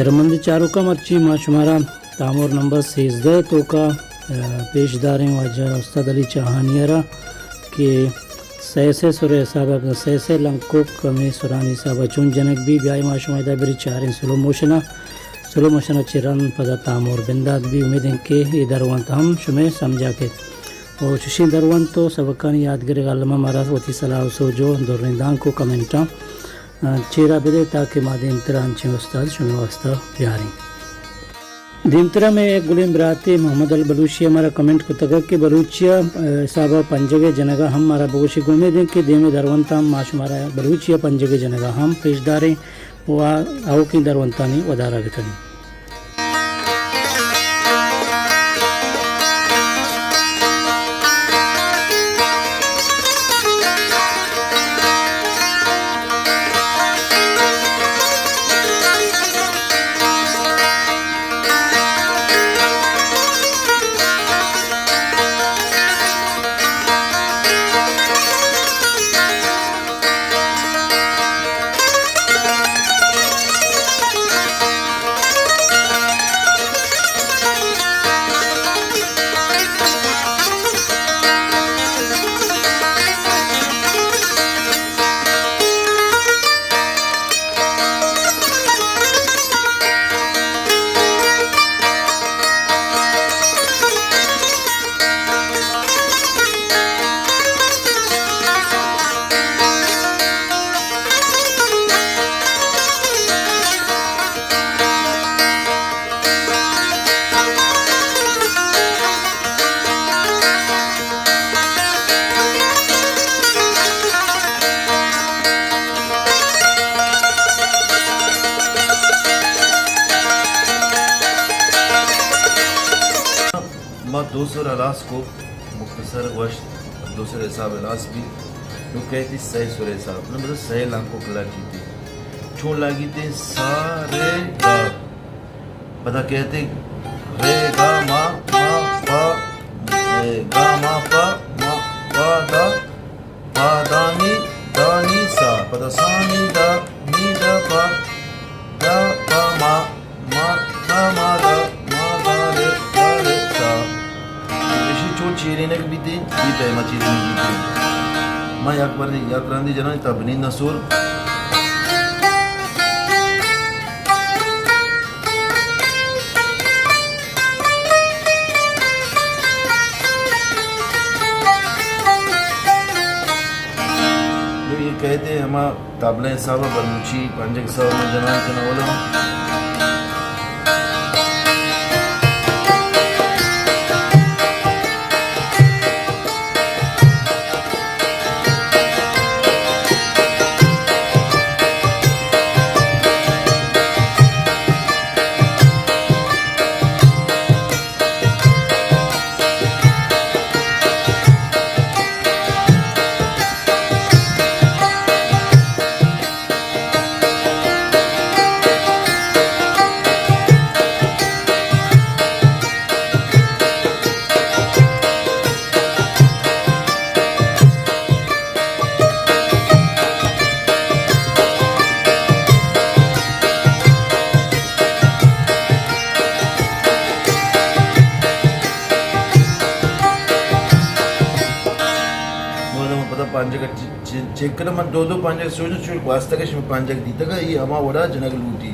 خیرمند چاروکاں، مرچی ما شمارا تامر نمبر سیزدہ ءِ توکا، ءَ، پیش داریں واجہ استاد علی چاہانی ءَ را کہ سئے سئے سر ءِ حساب ءَ، سئے سئے لنکک ہمے سرانی حساب ءَ چون جنگ بی، بیائے ما شما ادا بری چاریں سلو موشن ءَ۔ سلو موشن ءَ چہ رند پدا تامر بندات بی۔ امید انت کہ اے درونت ہم شمئے سمجھا کیت۔ و چشیں درونت و سبکانی یادگرگ ءَ الما مارا وتی سلاہ و سوج و دریں دانک و کمنٹاں چیرا بدے تاکہ ما دیمترا انچیں استاد شمئے واسطہ بیاریں۔ دیمترا مئے یک گلیں براتے محمد البلوشی ءَ مارا کمنٹ کتگ کہ بلوچی ءِ، ءَ، حساب ءَ پنجگ ءِ جنگ ءَ ہم مارا بگوشے۔ گوں امید انت کہ دیمے درونتاں ما شمارا بلوچی ءِ پنجگ ءِ جنگ ءَ ہم پیش داریں و آؤکیں درونتانی ودارا بکنیں۔ ما دو سر ہلاس کو، مختصر گوشت، دو سر حساب ہلاس بی، نوں کئیتی سئے سر حساب، نوں مطلب سئے لانکو کلا کیتی۔ چون لاگیتی؟ سا، رے، گا۔ پدا کئیتی رے، گا، ما، ما، پا، اے، گا، ما، پا، ما، پا، دا، پا، دا، نی، دا، نی، سا۔ پدا سا، نی، دا، نی، دا، پا، دا، پا، ما۔ ما، ما، ما، دا، ما، دا، رے، دا، رے، سا۔ ایشی چون چیرینگ بیتیں، اے پیما چیرینگ بیتیں۔ ما یک بار یک رندی جناں تا بنین نسور۔ نوں اے کئیت ہما طبلہ ءِ حساب ءَ بلوچی پنجگ ءِ حساب ءَ من جنان کناں اولا۔ پدا پنجگ چ-، چ-، چیک کناں، من دو دو پنجگ سوچ، چون گواستگ شما پنجگ دیتگ، اے ہما وڑا جنگ لوٹی۔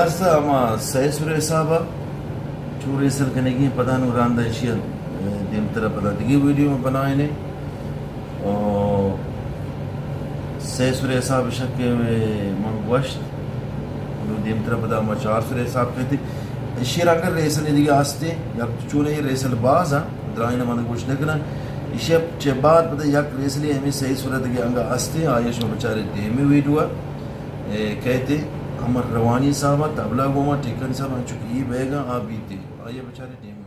است ہما سئے سر حساب ءَ چو ریسل کنگی، پدا نوں راندا ایشی ءَ دیمترا پدا دگہ ویڈیو ما بنائیں۔ او سئے سر حساب شک کہ من گوشت، نوں دیمترا پدا ما چار سر حساب کئیت۔ ایشی ءَ را اگر ریسل دگہ ہستے یا چون اے ریسل باز ءَ درائیں من گوش نہ کناں۔ ایشی ءَ چہ بعد پدا یک ریسلی ہمیں سئے سر دگہ انگا ہستے، آئی شما بچارے دیمی ویڈیو ءَ۔ اے کئیت ہما روانی صاحب ءَ، طبلہ گوما ٹیکن صاحب انچو کہ اے بیگا آ بیت، آئی بچارے دیمی۔